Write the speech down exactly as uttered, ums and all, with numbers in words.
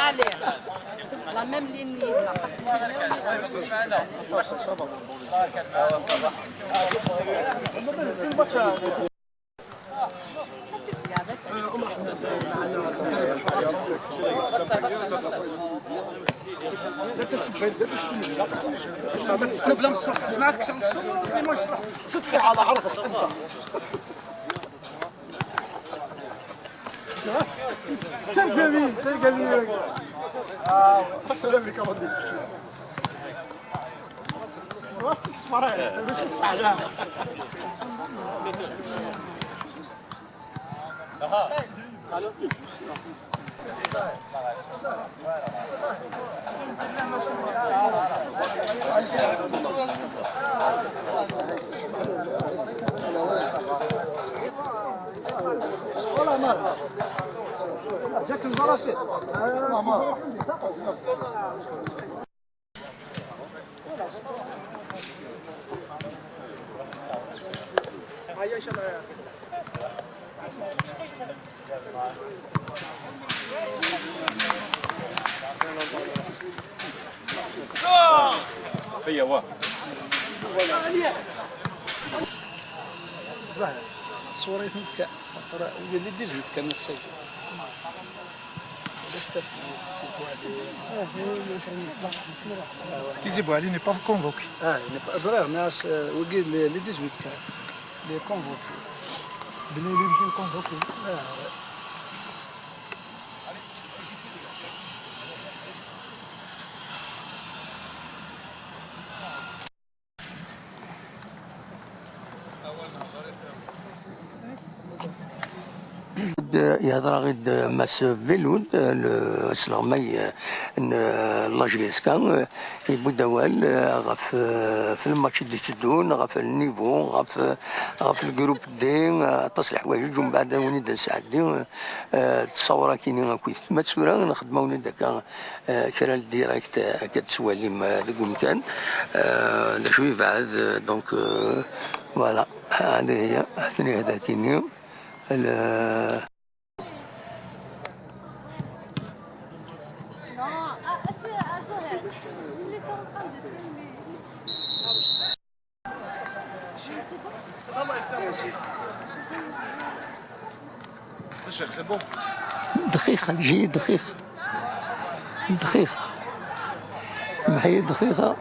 Allez, la même ligne, la passe. ترقمي، ترقمي. آه، السلام عليكم. هي واه. زهر. الصورة يتمتكا. ترى ولي ديزويت كان السيد. تيزي بوعلي n'est pas convoqué. اه، n'est pas زرير، mais آه، وقيل les dix-huit كان. Les convoqués. بني لي يمكن convoqué. اه. Yehder-aɣ-id Mass Velud, le, asleɣmay n la J S K, yewwi-d awal ɣef, ɣef lmatch i d-itteddun, ɣef le niveau, ɣef, ɣef le groupe D, aṭas n leḥwayeǧ, umbeɛd ad wen-id-nesɛeddi, eh, ttṣawra-kini akkit. Ma d tura nxeddem-awen-id akka, eh, kra n direct, eh, akka d-tettwalim, eh, deg umkan, eh, d acu yebɛed, eh, donc, eh, voilà, هذه هي، هذه هذاكيني. ال- دقيقة، جي دقيقة. دقيقة. معي دقيقة.